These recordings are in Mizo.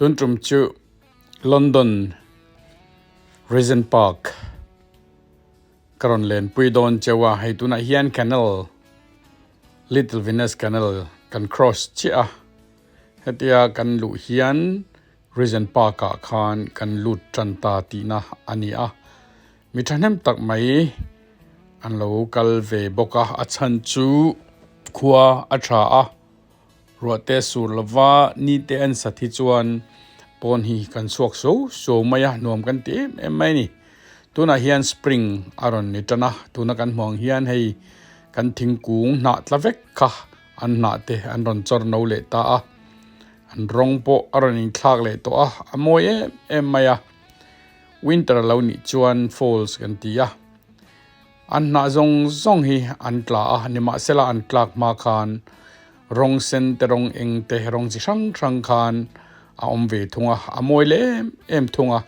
Tun tum chu London Regent Park ka rawn lenpui dawn cheu a, hei tunah hian canal Little Venus Canal kan cross chiah a, hetia kan luh hian Regent Park ah khan kan lut tan ta tihna a ni a, mi thahnem tak mai an lo kal ve bawk a, a chhan chu khua a tha a. Ruahte sur lova ni te an sat hi chuan pawn hi kan chhuak so so mai a, nuam kan ti em em mai a ni. Tunah hian spring a rawn ni tan a, tuna kan hmuh ang hian hei kan thingkung hnah tla vek kha an hnah te an rawn chawr no leh ta a, an rawng pawh a rawn inthlak leh tawh a, a mawi em em mai a. Winter a lo nih chuan falls kan ti a. An hnah zawng zawng hi an tla a, nimahsela an tlak hma khan rawng sen te rawng eng te rawng chi hrang hrang khan a awm ve thung a, a mawi leh em em thung a.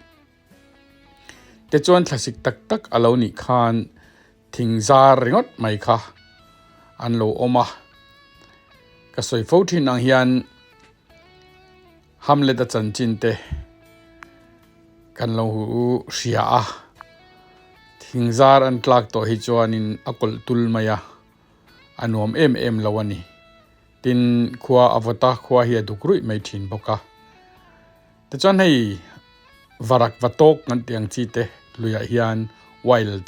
Tichuan thlasik tak tak a lo nih khan thing zar ringawt mai kha an lo awm a, ka sawi fo thin ang hian Hamlet-a chanchin te kan lo hria a, thingzar an tlak tawh hi chuanin a kawlh tul mai a, a nuam em em lo a ni. Tin, khua a vawt a, khua hi a duk ruih mai thin bawk a. Tichuan hei varak va tawk kan tih ang chi te luiah hian wild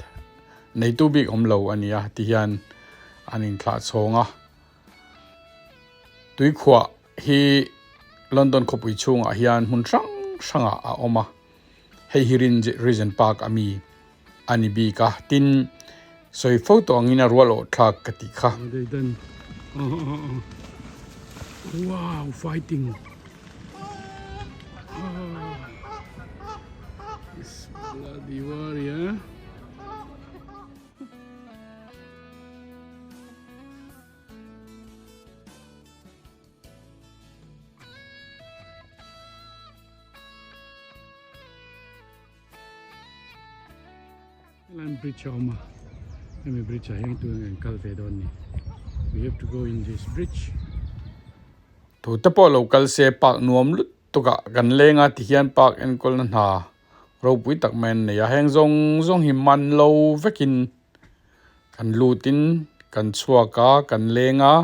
neitu bik awm lo a nia ti hian an inthlah chhawng a. Tuikhuah hi London khawpui chhungah hian hmun hrang hrangah a awm a, hei hi Regent Park a mi a ni bik a, tin sawi fo tawh angin a rual awh thlak ka tih kha. Wow fighting This bloody warrior. Helai bridge a awm a hemi bridge ah hian tun kan kal ve dawn ni we have to go in this bridge. Tute pawh lo kal se park nuam lutuk ah kan leng a tihian park enkawlna hna ropui tak mai an nei a heng zawng zawng hi man lo vekin Kan lutin kan chhuak a, kan leng a.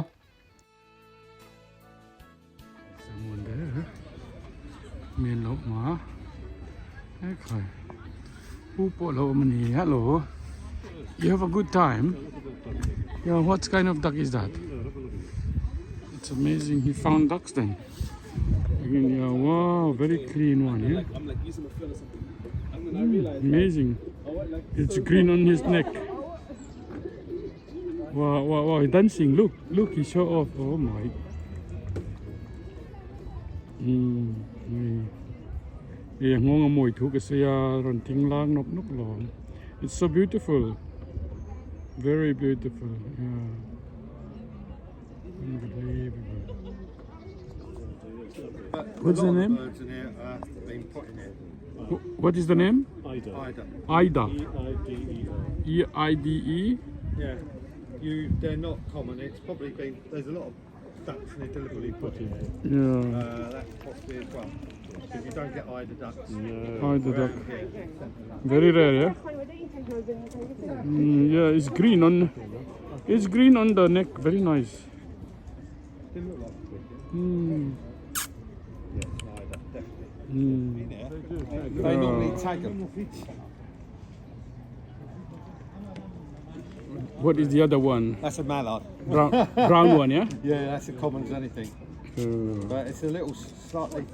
Hello you have a good time yeah what kind of duck is that it's amazing he found ducks then yeah wow very clean one yeah Amazing. It's green on his neck. Wow, wow, wow, he's dancing. Look, look, he show off. Oh my. E ngonga moi thu ka sia ron ting lang nop nop long. It's so beautiful. Very beautiful. Yeah. Unbelievable. What's the name? What is the name? Ida. Ida. Ida. E I D E. E I D E. Yeah. You, they're not common. It's probably been there's a lot of ducks and they deliberately put in here. Yeah. That's possibly as well. Because you don't get eider ducks. Eider duck. Very rare, yeah? Yeah, it's green on it's green on the neck. Very nice. Didn't look like a Yeah, it's an eider, definitely. They normally tag them. What is the other one? That's a mallard. Brown, brown one, yeah? Yeah, that's as common as anything. But it's a little slightly.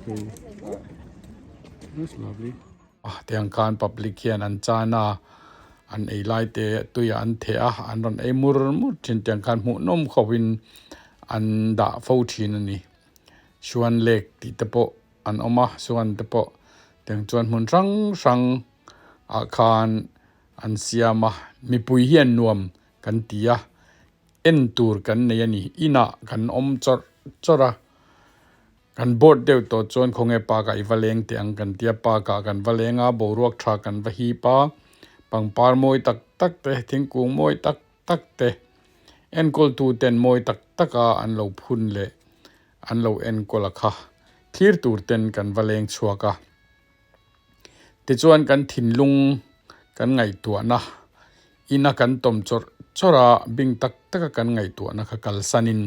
Okay. That's lovely. Ah, tiang khan public hian an chan a, an ei lai te tuiah an theh a, an rawn ei mur mur thin tiang khan hmuhnawm khawpin an dah fo thin a ni. Suan lake tih te pawh an awm a, suan te pawh tiang chuan hmun hrang hrang ah khan an siam a, mipui hian nuam kan ti a, en tur kan nei a ni, inah kan awm chawrh chawrh a. Kan board deuh tawh chuan khawnge park ah i va leng teh ang kan tia, park ah kan va leng a, boruak tha kan va hip a, pangpar mawi tak tak te, thingkung mawi tak tak te, enkawltu ten mawi tak tak a an lo phun leh. an lo enkawl a kha thlir tur ten kan va leng chhuak a. Tichuan kan thinlung kan ngaihtuahna ina kan tawm chawrh chawrh a, bing tak taka kan ngaihtuahna kha kalsanin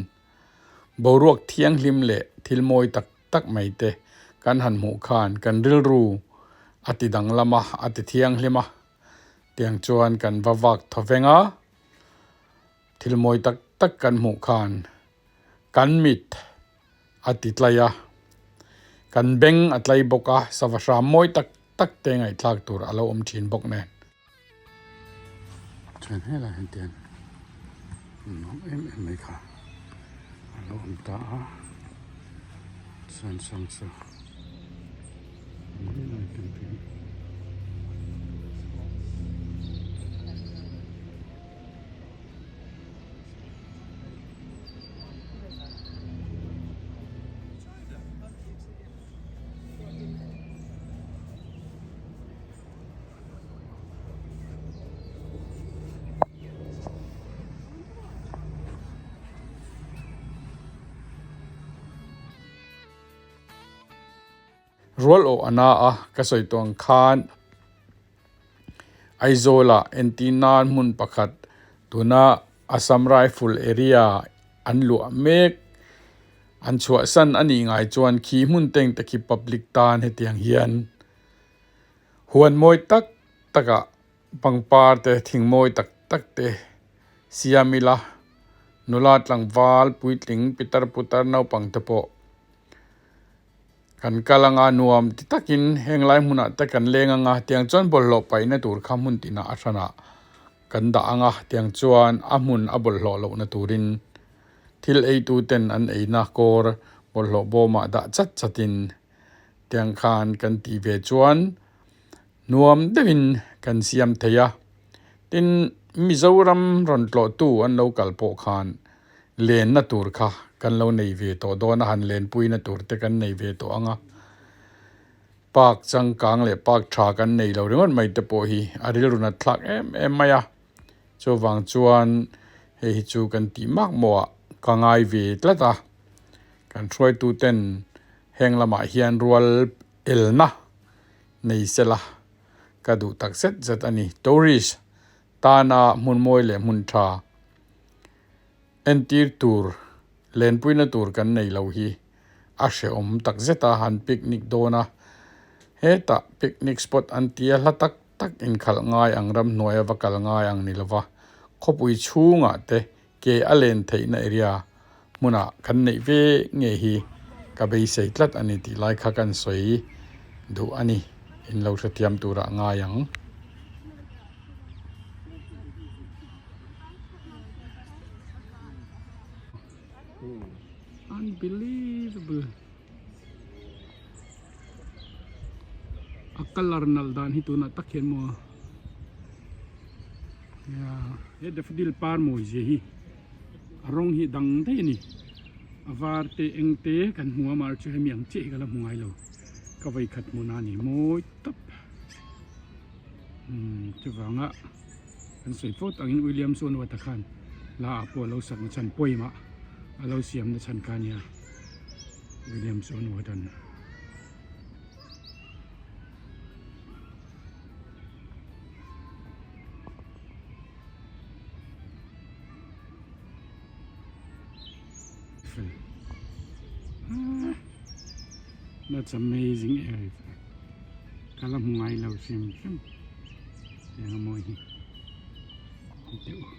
boruak thianghlim leh thil mawi tak tak mai te kan han hmuh khan kan rilru a ti danglam a, a ti thianghlim a. Tiang chuan kan va vak thaw veng a, thil mawi tak tak kan hmuh khan kan mit a ti tlai a, kan beng a tlai bawk a, sava hram mawi tak tak te ngaihthlak tur a lo awm thin bawk nen. Chuan helai hian tian nuam em em mai kha a lo awm ta a, chuan sawng chu helai hian tian. Rual awh a na a, ka sawi tawh ang khan Aizawlah entir nan hmun pakhat tuna Assam Rifle area an luah mek an chhuahsan a nih ngai chuan khi hmun teng te khi public tan hetiang hian Huan mawi tak takah pangpar te thing mawi tak tak te siam ila, nula tlangval puitling pitar putar naupang te pawh kan kal anga nuam ti takin heng lai hmunah te kan leng anga tiang chuan bawlhhlawh paihna tur kha hmun tinah a hranah kan dah anga tiang chuan a hmun a bawlhhlawh lohna turin thil eitu ten an eina kawr bawlhhlawh bawmah dah chat chatin Tiang khan kan tih ve chuan nuam deuhin kan siam thei a, tin Mizoram rawn tlawhtu an lo kal pawh khan lenna tur kha kan lo nei ve tawh dawn a, han lenpuina tur te kan nei ve tawh ang a, park changkang leh park tha kan nei lo ringawt mai te pawh hi a rilru nat thlak em em mai a, chuvang chuan hei hi chu kan tih mak mawhah ka ngai ve tlat a. Kan hruaituten heng lamah hian rual elna nei sela ka duh tak zet zet a ni. Tourist tana hmun mawi leh hmun tha entir tur lenpuina tur kan nei lo hi a hrehawm tak zet a, han picnic dawn a, hetah picnic spot an tia hla tak tak inkhalh ngai ang ramhnuaia va kal ngai ang ni lova khawpui chhungah te Ke a len theihna area hmunah kan neih ve nge hi ka beisei tlat a ni tih lai kha kan sawi duh a ni. In lo hrethiam turah ngai ang. Unbelievable. A colour nalh dan hi tunah tak hian maw he daffodil par mawi zia hi a rawng hi dang daih a ni a var te eng te kan hmu a mar chu hemi ang chiah hi ka la hmu ngai lo ka vawi khat hmuhna a ni mawi tawp umm chuvanga kan sawi fawt angin William Sawnawata khan la ah pawh a lo sak na chhan pawimah a lo siam na chhan kha a nia William Sawnawata'n. That's amazing area. Kala hmu ngai lo hrim hrim. Tiang a mawi hi. Teuh.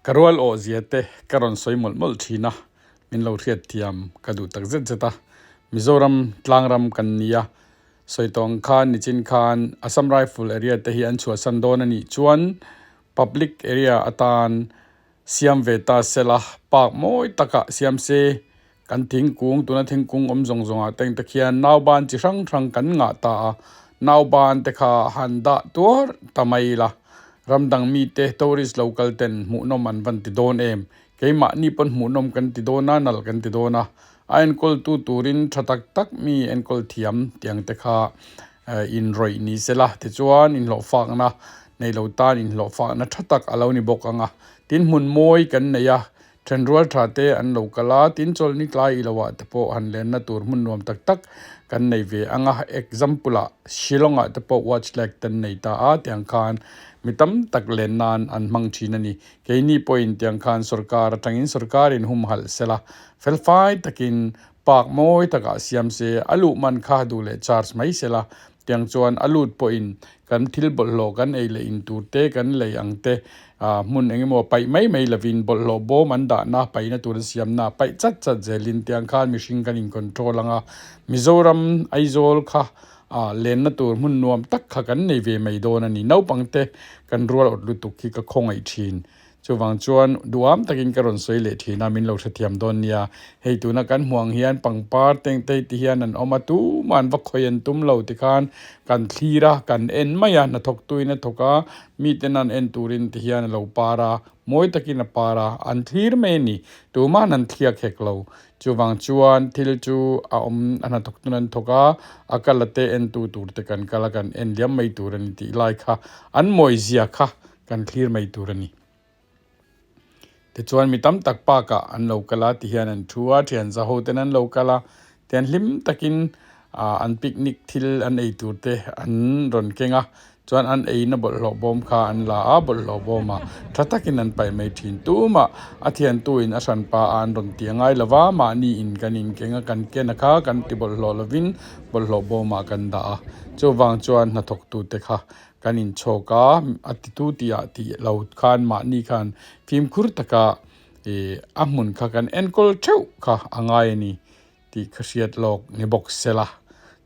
Ka rual awh zia te ka rawn sawi mawlh mawlh thin a, min lo hriat thiam ka duh tak zet zet a. Mizoram tlangram kan ni a, sawi tawh ang khan nichin khan Assam Rifle area te hi an chhuahsan dawn a nih chuan public area atan. siam ve ta sela park mawi takah siam se kan thingkung tuna thingkung awm zawng zawng ah te ang te khian nauban chi hrang hrang kan ngah ta a nauban te kha han dah tuar ta mai ila ram dang mite tourist lo kal ten hmuhnawm an van ti dawn em keimahni pawn hmuhnawm kan ti dawn a nal kan ti dawn a a enkawl tu turin tha tak tak mi enkawl thiam tiang te kha inrawih ni sela tichuan inhlawhfakna nei lo tan inhlawhfakna tha tak a lo ni bawk ang a tin hmun mawi kan nei a Thenrual tha te an lo kal a, tin chawlhni tlai i loah te pawh han lenna tur hmun nuam tak tak kan nei ve ang a, example ah Shillong ah te pawh watch lag te an nei ta a, tiang khan mi tam tak len nan an hmang thin a ni. Keini pawhin tiang khan sorkar atangin sorkarin humhalh sela felfai takin park mawi takah siam se, a luh man kha duh leh charge mai sela Tiang chuan a lut pawhin kan thil bawlhhlawh kan ei leh in tur te kan lei ang te ah hmun eng emaw paih mai mai lovin bawlhhlawh bawm an dahna paihna tur an siamna paih chat chat zelin tiang khan mihring kan in control ang a, Mizoram Aizawl kha ah lenna tur hmun nuam tak kha kan nei ve mai dawn a ni. Naupang te kan rual awt lutuk hi ka khawngaih thin. Chuvang chuan duham takin ka rawn sawi leh thin a, min lo hrethiam dawn nia. Hei tuna kan hmuh ang hian pangpar tengtei ti hian an awm a, tumah an va khawi an tum lo tikhan kan thlir a, kan en mai a, hnathawktuin a thawk a, miten an en turin ti hian a lo par a, mawi takin a par a, an thlir mai a ni. Tuma'n an thliak hek lo. Chuvang chuan thil chu a awm a hnathawktun an thawk a, a kal a te entu tur te kan kal a, kan en liam mai tur a ni tih lai kha an mawizia kha kan thlir mai tur a ni. Tichuan mi tam tak park ah an lo kal a tihian an thu a, thian za ho ten an lo kal a, tian hlim takin ah an picnic thil an ei tur te an rawn keng a, chuan an eina bawlhhlawh bawm kha an la a, bawlhhlawh bawmah tha takin an paih mai thin. Tumah a thiantu in a hranpa a an rawn ti a ngai lova, mahni in kan inkeng a, kan ken a kha kan ti bawlhhlawh lovin bawlhhlawh bawmah kan dah a, chuvang chuan hnathawktute kha Kan inchhawk a, a titu tih ah tih lo khan mahni khan fimkhur taka ih a hmun kha kan enkawl theuh kha a ngai a ni tih ka hriat lawk ni bawk se la.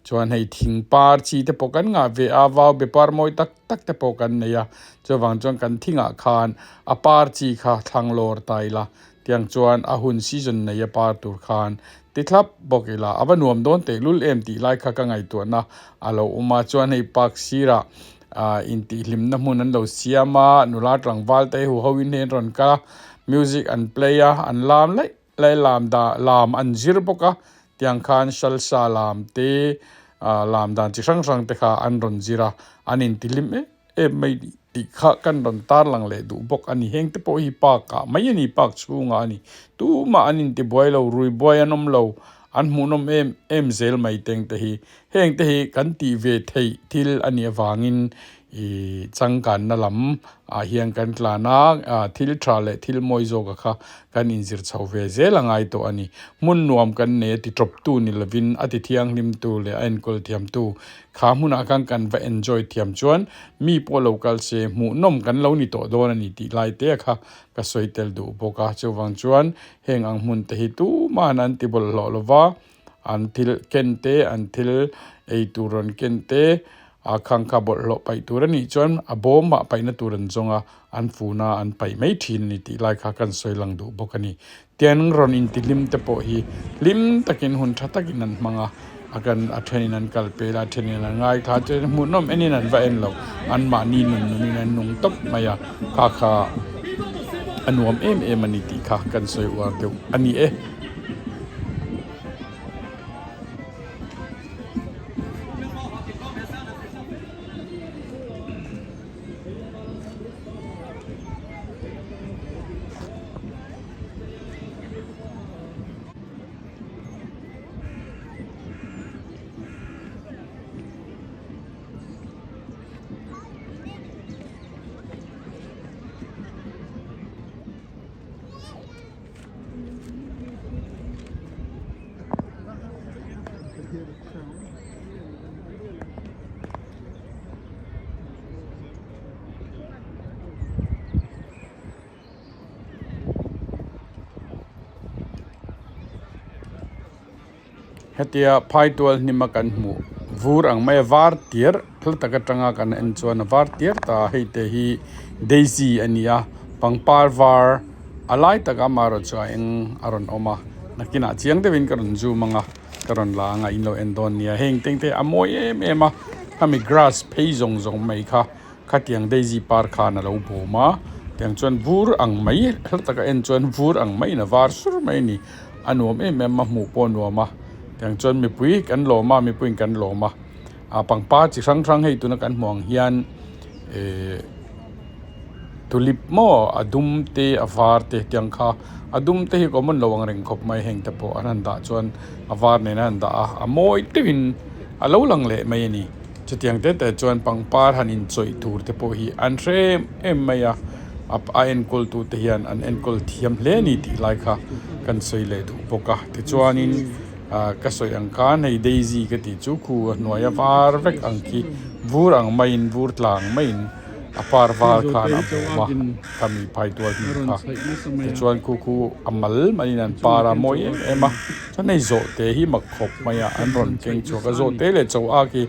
Chuan hei thing par chi te pawh kan ngah ve a, vau be par mawi tak tak te pawh kan nei a, chuvang chuan kan thingah khan a par chi kha thlang lawr ta ila, tiang chuan a hun season nei a par tur khan ti thlap bawk ila a va nuam dawn tehlul em tih lai kha ka ngaihtuahna a lo awm a chuan hei park sirah ah intihhlimna hmun an lo siam a nula tlangval te hu ho in hei an rawn kal a music an play a an lam laih laih lam dah lam an zir bawk a tiang khan salsa lam te ah lam dan chi hrang hrang te kha an rawn zir a an intihlim em em mai tih kha kan rawn tarlang leh duh bawk a ni. Heng te pawh hi park ah mai a ni, park chhungah a ni. Tumah an intibuai lo, rui buai an awm lo, an hmuhnawm em em zel mai teng te hi. Heng te hi kan tih ve theih thil a nih avangin ih changkanna lam ah hian kan tlan a, ah thil tha leh thil mawi zawka kha kan inzir chho ve zel a ngai tawh a ni. Hmun nuam kan nei a ti tawptu ni lovin a ti thianghlimtu leh a enkawl thiamtu Kha hmunah khan kan va enjoy thiam chuan mi pawh lo kal se hmuhnawm kan lo ni tawh dawn a ni tih lai te kha ka sawi tel duh bawk a. Chuvang chuan heng ang hmun te hi tuman an ti bawlhhlawh lo va, an thil ken te, an thil ei tur rawn ken te, a khang kha bawlhhlawh paih tur a nih chuan a bawmah paihna tur an zawng a, an fun a, an paih mai thin a ni tih lai kha kan sawi lang duh bawk a ni. Tiang rawn intihlim te pawh hi hlim takin hun tha takin an hmang a, a kan a thenin an kal pel a, a thenin an ngaithla a, chuan hmuhnawm enin an va en lo, anmahni nun nunin an nung tawp mai a, kha kha a nuam em em a ni tih kha kan sawi uar deuh a ni e. Hetia phaitual hnima kan hmuh vur ang mai a var tir thil tak atanga kan en chuan a var tir ta a hei te hi daisy a ni a pangpar var. A lai takah amaherawhchu a eng a rawn awm a, nakinah chiang deuhin ka rawn zoom ang a, ka rawn la ang a in lo en dawn nia. Heng teng te a mawi em em a, khami grass phei zawng zawng mai kha khatiang daisy par khan a lo bawm a, tiang chuan vur ang mai hla taka en chuan vur ang maiin a var sur mai a ni. A nuam em em a, hmuh pawh a nuam a, tiang chuan mipui kan lawm a, mipuiin kan lawm a, ah pangpar chi hrang hrang hei tuna kan hmuh ang hian ehh tulip maw a dum te a var te tiang kha a dum te hi common lo ang reng khawp mai heng te pawh an han dah chuan a var nen an han dah a a mawi deuhin a lo lang leh mai a ni chutiang te te chuan pangpar han inchawih tur te pawh hi an hre em em mai a a enkawl tu te hian an enkawl thiam hle a ni tih lai kha kan sawi leh duh bawk a tichuanin ah ka sawi ang khan hei daisy ka tih chu khu a hnuai a var vek ang khi vur ang maiin vur tlang maiin a par var khan a bawm a khami phai tual hnim kha tichuan khu khu a mal maiin an par a mawi em em a chuan hei zawhte hi mak khawp mai a an rawn keng chhuak a zawhte leh chaw ak hi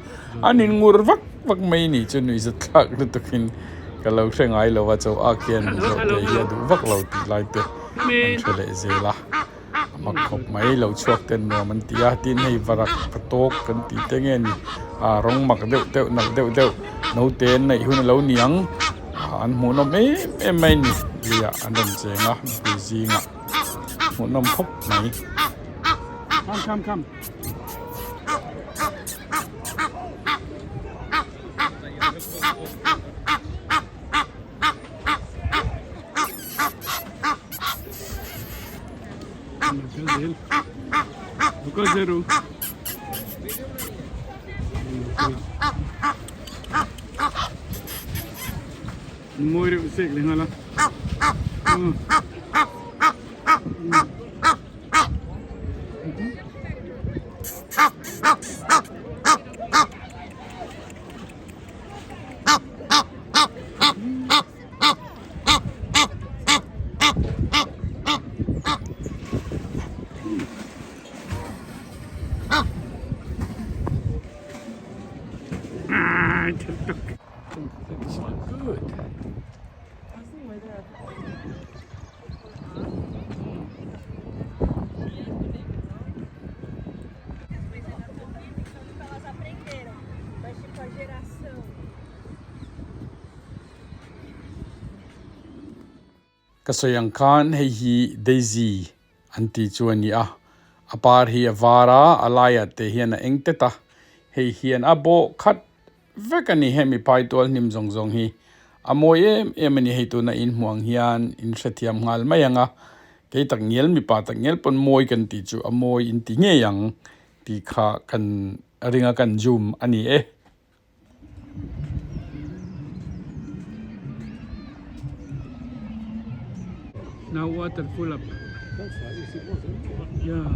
an in ngur vak vak mai ni chu nuihzat thlak lutukin ka lo hre ngai lo a chaw ak hian zawhte hi a duh vak lo tih lai te an hre leh zel a. A mak khawp mai lo chhuak ten nuam an ti a tin hei varak ka tawk kan tih te nge ni ah rawng mak deuh deuh nalh deuh deuh naute an neih hun alo ni ang ah an hmuhnawm em em mai a ni luiah an rawn cheng a mipui zingah hmuhnawm khawp mai. Come come come. Mawi reuh sek leh nghal a. Ka sawi ang khan hei hi daisy an tih chu a ni a, a par hi a var a, a laiah te hian a eng tet a, hei hian a bawh khat vek a ni hemi phai tual hnim zawng zawng hi a mawi em em a ni hei tuna in hmuh ang hian in hrethiam nghal mai ang a, kei tak ngial mipa tak ngial pawn mawi kan tih chu a mawi in ti ngei ang tih kha kan ringa kan zoom a ni e. Now water full up. That's right, yes it was, isn't it? Yeah.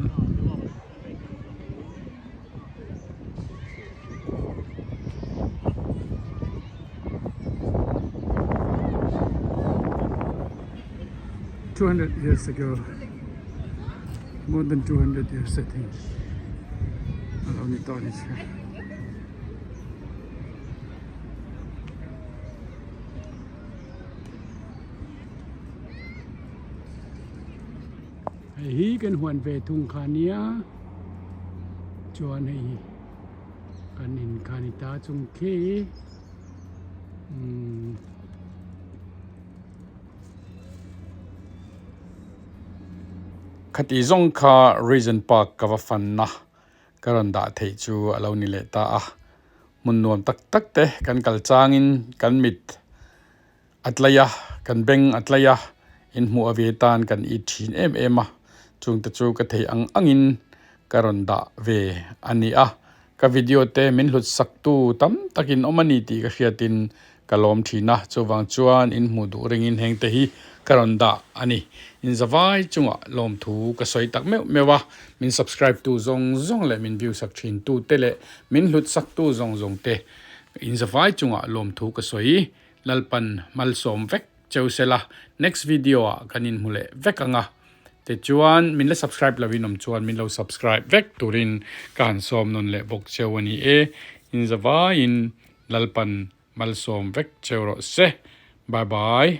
200 years ago more than 200 years I think alo ni tawh ni chu hei hi kan huan ve thung kha nia chuan hei hi kan in kha ni ta chung khi umm. Khati zawng kha Regent Park ka va fanna ka rawn dah theih chu a lo ni leh ta a, hmun nuam tak tak te kan kal changin kan mit a tlai a, kan beng a tlai a, inhmuh a ve tan kan it thin em em a, chungte chu ka thei ang angin ka rawn dah ve a ni a, Ka video te min hlut sak tu tam takin awm a ni tih ka hriatin ka lawm thin a, chuvang chuan in hmuh duh ringin heng te hi ka rawn dah a ni. In zavai chungah lawmthu ka sawi tak meuh meuh a, min subscribe tu zawng zawng leh min view sak thin tu te leh min hlut sak tu zawng zawng te in zavai chungah lawmthu ka sawi Lalpan malsawm vek cheu sela next video ah kan inhmu leh vek ang a. Tichuan min la subscribe lo in awm chuan min lo subscribe vek turin ka han sawm nawn leh bawk cheu a ni e. In zavaiin Lalpan malsawm vek cheu rawh se. Bye bye.